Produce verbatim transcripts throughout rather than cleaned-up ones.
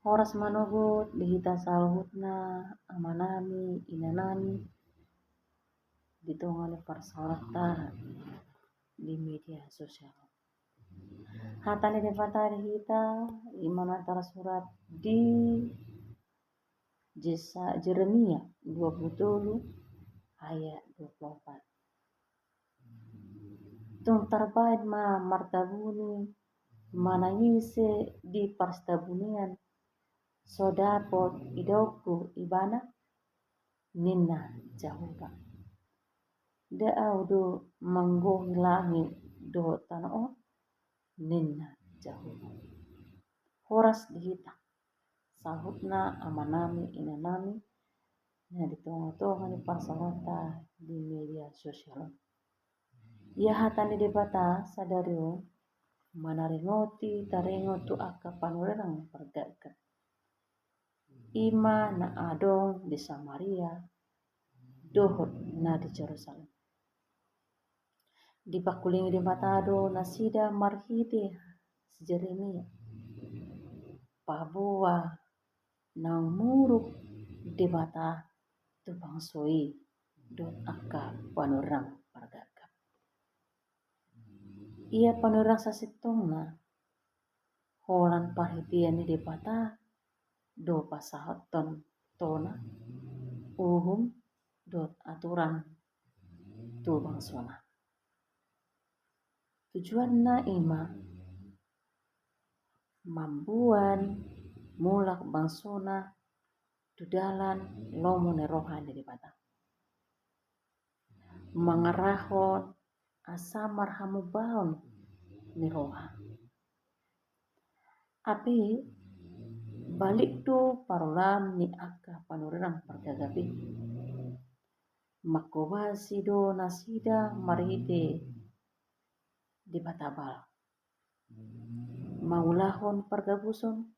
Horas manogot di hita saluhutna, amanami, inanami, di tonga ni parsaoranta di media sosial. Hata ni Debata di hita, i ma na tarsurat di Jesa-, Jeremia dua pulu tolu ayat dua pulu opat. Tung tarbahen ma martabuni manang ise di partabunian, so dapot idaonku ibana, ninna Jahowa. Nda ahu do manggohi langit dohot tano on, ninna Jahowa. Horas di hita saluhutna, amanami, inanami, na di tonga-tonga ni parsaoranta di media sosial on. Ia hata ni Debata sadari on manaringoti taringot tu angka panurirang pargapgap, i ma na adong di Samaria dohot na di Jerusalem. Dipangkulingi Debata do nasida marhite si Jeremia, paboa naung muruk Debata tu bangso i dohot angka panurirang pargapgap. Ia panurirang sasintongna, holan parhitean ni Debata do pasahathon tona, uhum dohot aturan tu bangsona. Tujuanna i ma mamboan mulak bangsona tu dalan lomo ni roha ni Debata, mangarahon asa marhamubaon ni roha. Hape balik do parulaon ni angka panurirang pargapgap i. Manghobasi do nasida marhite debata Baal, mangulahon pargabuson,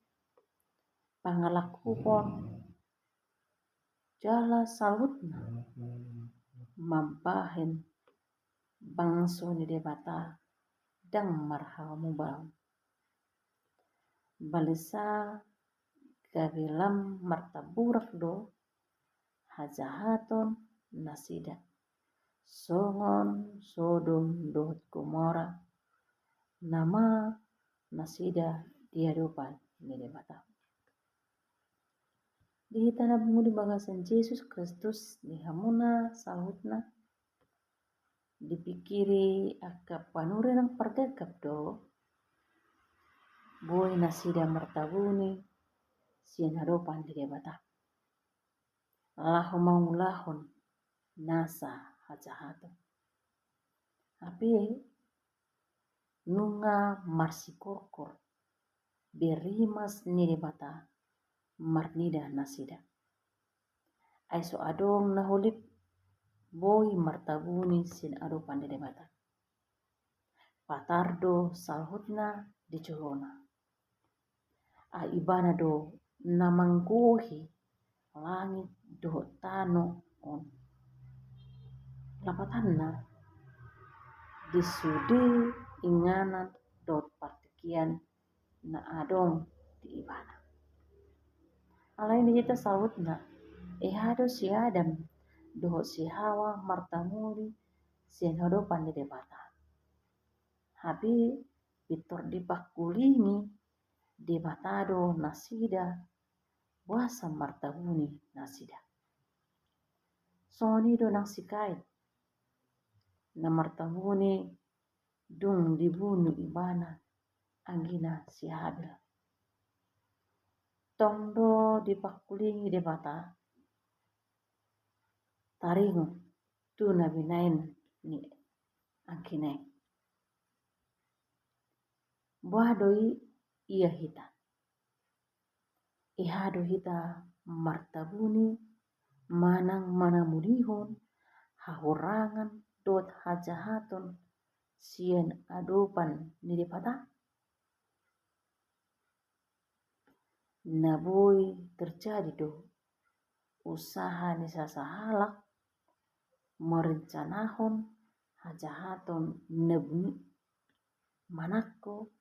pangalangkuhon, jala saluhutna mambahen bangso ni Debata ndang marhamubaon. Balisa gabe lam martamburak do hajahaton nasida, songon Sodom dohot Gomora, nama nasida di adopan ni Debata. Di hita na mangolu di bagasan Jesus Kristus, di hamuna saluhutna, dipingkiri angka panurirang pargapgap do boi nasida martabuni sian adopan ni Debata laho mangulahon nasa hajahaton. Hape nunga marsikorkor be rimas ni Debata marnida nasida. Ai so adong na holip boi martabuni sian adopan ni Debata. Patar do saluhutna di jolona. Ai Ibana do na manggohi langit dohot tano on. Lapatanna, di sude inganan dohot partingkian na adong di Ibana. Alai di hita saluhutna, eha do si Adam dohot si Hawa martabuni sian adopan ni Debata. Hape pintor dipangkulingi Debata do nasida boasa martabuni nasida. Songon i do nang si Kain, na martabuni dung dibunu ibana anggina si Habel. Tong do dipangkulingi Debata taringot tu na binaen ni anggina i. Boha do i ia hita? Eha do hita martabuni manang manamudihon hahurangan dohot hajahaton sian adopan ni Debata? Na boi terjadi do usaha ni sasahalak marencanahon hajahaton na buni, manangko,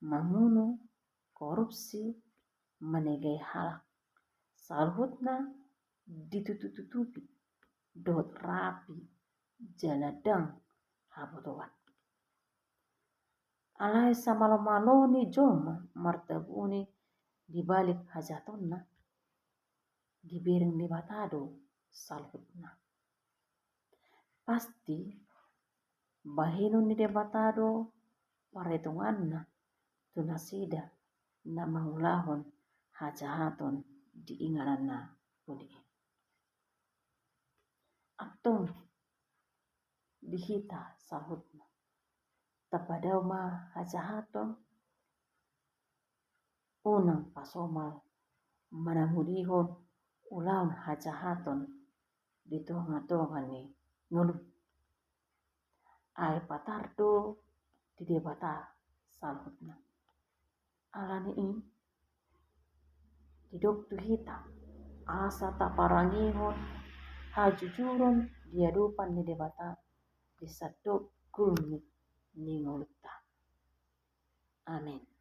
mamunu, korupsi, manegai halak, saluhutna ditutup-tutupi dohot rapi jala dang habotoan. Alai samalo-malo ni jolma martabuni di balik hajahatonna, dibereng Debata do saluhutna. Pasti bahenon ni Debata do parhitunganna tu nasida na mangulahon hajahaton di ingananna uli i. Antong di hita saluhutna, tapadao ma hajahaton, unang pasomal manamudihon ulaon hajahaton di tonga-tonga ni ngolu. Ai patar do di Debata saluhutna. Alani i didok tu hita asa taparangehon hajujuron di adopan ni Debata di sandok gulmit ni ngolunta. Amen.